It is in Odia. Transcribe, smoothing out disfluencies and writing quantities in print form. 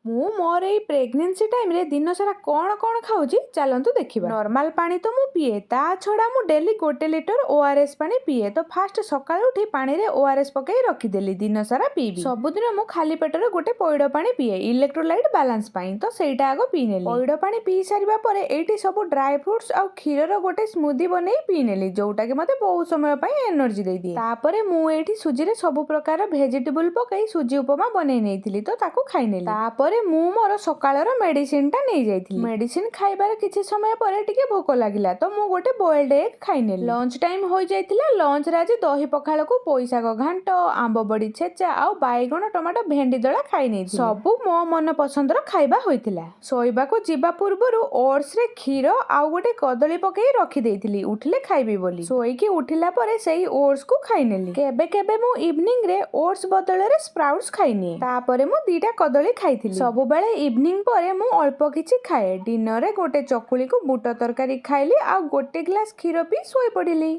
ମୁଁ ମୋର ଏଇ ପ୍ରେଗନେନ୍ସି ଟାଇମ୍ରେ ଦିନସାରା କ'ଣ କ'ଣ ଖାଉଛି, ଚାଲନ୍ତୁ ଦେଖିବା। ନର୍ମାଲ ପାଣି ତ ମୁଁ ପିଏ, ତା ଛଡ଼ା ମୁଁ ଡେଲି 1 ଲିଟର ଓଆରଏସ୍ ପାଣି ପିଏ। ତ ଫାଷ୍ଟ ସକାଳୁ ଉଠି ପାଣିରେ ଓଆରଏସ୍ ପକେଇ ରଖିଦେଲି, ଦିନସାରା ପିଇବି। ସବୁଦିନ ମୁଁ ଖାଲି ପେଟରେ ଗୋଟେ ପଇଡ଼ ପାଣି ପିଏ ଇଲେକ୍ଟ୍ରୋଲାଇଟ୍ ବାଲାନ୍ସ ପାଇଁ, ତ ସେଇଟା ଆଗ ପିଇନେଲି। ପଇଡ଼ ପାଣି ପିଇ ସାରିବା ପରେ ଏଇଠି ସବୁ ଡ୍ରାଏ ଫ୍ରୁଟ୍ସ ଆଉ କ୍ଷୀରର ଗୋଟେ ସ୍ମୁଦି ବନେଇ ପିଇନେଲି, ଯୋଉଟାକି ମତେ ବହୁତ ସମୟ ପାଇଁ ଏନର୍ଜି ଦେଇଦିଏ। ତାପରେ ମୁଁ ଏଇଠି ସୁଜିରେ ସବୁ ପ୍ରକାର ଭେଜିଟେବୁଲ ପକେଇ ସୁଜି ଉପମା ବନେଇ ନେଇଥିଲି, ତ ତାକୁ ଖାଇନେଲି। ତାପରେ ମୁଁ ମୋର ସକାଳର ମେଡିସିନଟା ନେଇଯାଇଥିଲି। ମେଡିସିନ ଖାଇବାର କିଛି ସମୟ ପରେ ଟିକେ ଭୋକ ଲାଗିଲା, ତ ମୁଁ ଗୋଟେ ବଏଲ୍ଡ ଏଗ୍ ଖାଇନେଲି। ଲଞ୍ଚ ଟାଇମ୍ ହୋଇଯାଇଥିଲା। ଲଞ୍ଚରେ ଆଜି ଦହି ପଖାଳକୁ ପୋଇଶାଗ ଘାଣ୍ଟ, ଆମ୍ବ ବଡି ଛେଚା ଆଉ ବାଇଗଣ, ଟମାଟୋ, ଭେଣ୍ଡି ଦଳା ଖାଇ ନେଇଥିଲି। ସବୁ ମୋ ମନ ପସନ୍ଦର ଖାଇବା ହୋଇଥିଲା। ଶୋଇବାକୁ ଯିବା ପୂର୍ବରୁ ଓଟ୍ସରେ କ୍ଷୀର ଆଉ ଗୋଟେ କଦଳୀ ପକେଇ ରଖିଦେଇଥିଲି, ଉଠିଲେ ଖାଇବି ବୋଲି। ଶୋଇକି ଉଠିଲା ପରେ ସେଇ ଓଟ୍ସକୁ ଖାଇନେଲି। କେବେ କେବେ ମୁଁ ଇଭିନିଂରେ ଓଟ୍ସ ବଦଳରେ ସ୍ପ୍ରାଉଟ୍ସ ଖାଇନିଏ। ତାପରେ ମୁଁ ଦିଟା କଦଳୀ ଖାଇଥିଲି। ସବୁବେଳେ ଇଭିନିଂ ପରେ ମୁଁ ଅଳ୍ପ କିଛି ଖାଏ। ଡିନରରେ ଗୋଟେ ଚକୁଳିକୁ ବୁଟ ତରକାରୀ ଖାଇଲି ଆଉ ଗୋଟେ ଗ୍ଲାସ କ୍ଷୀର ପିଇ ଶୋଇପଡ଼ିଲି।